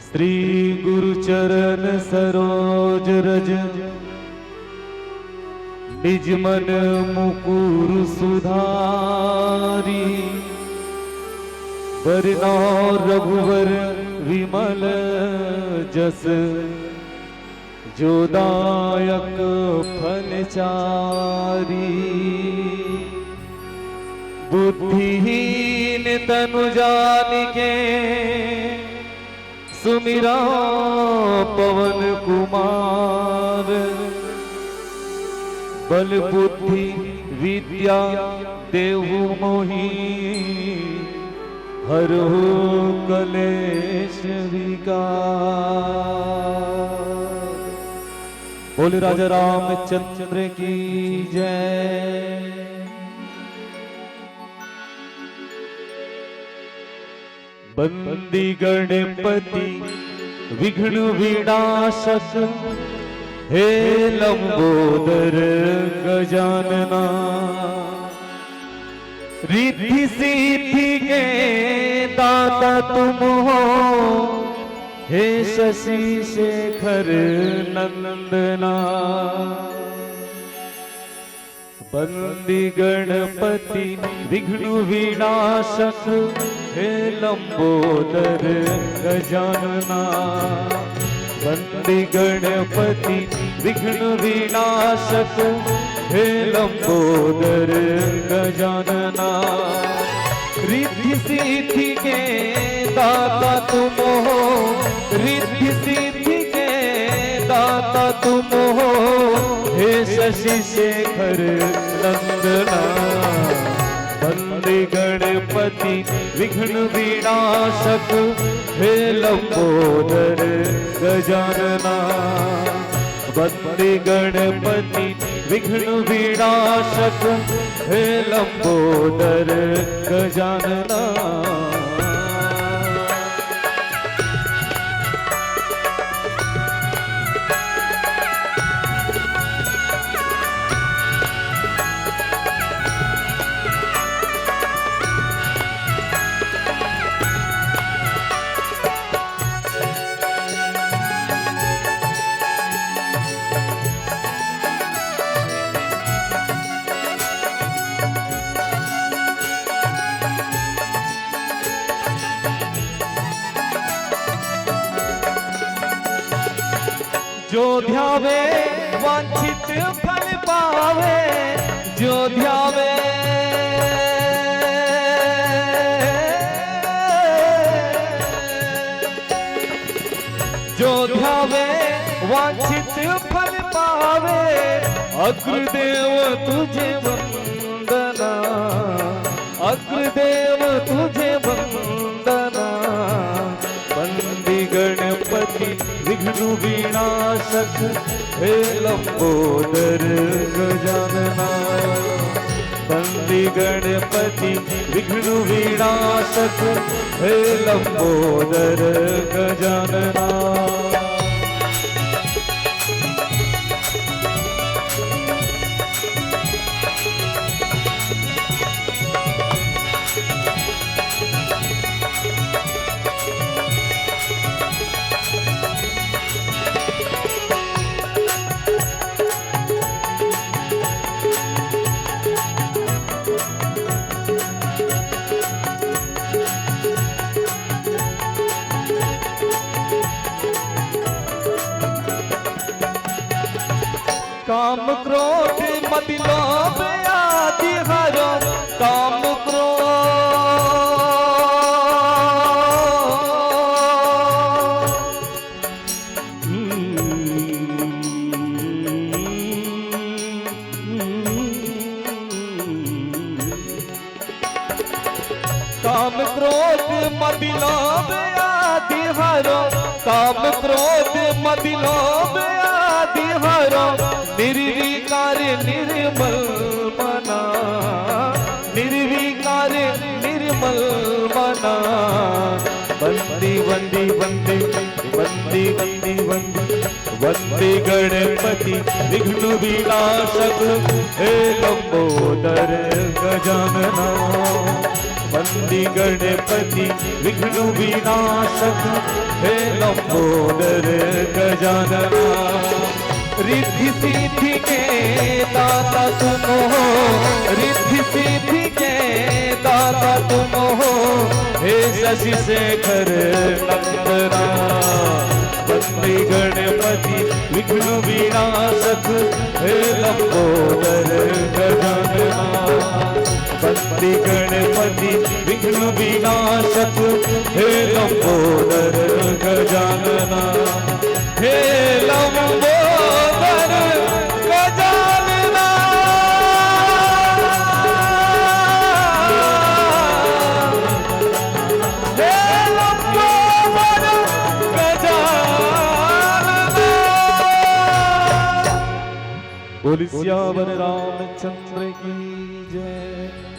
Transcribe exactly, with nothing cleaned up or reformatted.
श्री गुरु चरण सरोज रज, निज मन मुकुर सुधारी। बरनउँ रघुवर विमल जस, जो दायक फल चारी। बुद्धिहीन तनु जानिके, सुमिरउँ पवन कुमार। बल बुद्धि विद्या देहु मोहि, हरहु कलेश विकार। बोल राजा रामचंद्र की जय। बंदी गणपति विघ्न विनाशक, हे लंबोदर गजानना। रिद्धि सिद्धि के दाता तुम हो, हे शशि शेखर नंदना। बंदी गणपति विघ्न विनाशक, हे लंबोदर गजानना। बंदी गणपति विघ्न विनाशक, हे लंबोदर गजानना। रिद्धि सिद्धि के दाता तुम हो, रिद्धि सिद्धि के दाता तुम हो, हे शशि शेखर नंदना। बंदी गणपति विघ्न विनाशक, हे लंबोदर गजानना। बंदी गणपति विघ्न विनाशक, हे लंबोदर गजानना। जो ध्यावे वांछित फल पावे, जो ध्यावे, जो ध्यावे वांछित फल पावे। अग्रदेव तुझे वंदना, अग्रदेव तुझे वंदना। बंदी गणपति विघ्न विनाशक, हे लंबोदर गजानना। बंदी गणपति विघ्न विनाशक, हे लंबोदर गजानना। काम क्रोध मद लोभ आदि हरो, काम क्रोध। काम क्रोध मद लोभ आदि हरो, काम क्रोध मद लोभ आदि हरो। निर्विकार निर्मल मना, निर्विकार निर्मल मना। बंदी बंदी बंदी, बंदी बंदी बंदी, वंदे गणपति विघ्न विनाशक, हे लंबोदर गजानना। बंदी गणपति विघ्न विनाशक, हे लंबोदर गजानना। रिद्धि सिद्धि के दाता तुम हो, रिद्धि सिद्धि के दाता तुम हो, हे शशि शेखर नंदना। बंदी गणपति विघ्न विनाशक, हे लंबोदर गजानना। बंदी गणपति विघ्न विनाशक, हे लंबोदर गजानना। हे लंबोदर गजानना। हे लंबोदर गजानना। बोलिए सियावर रामचंद्र की।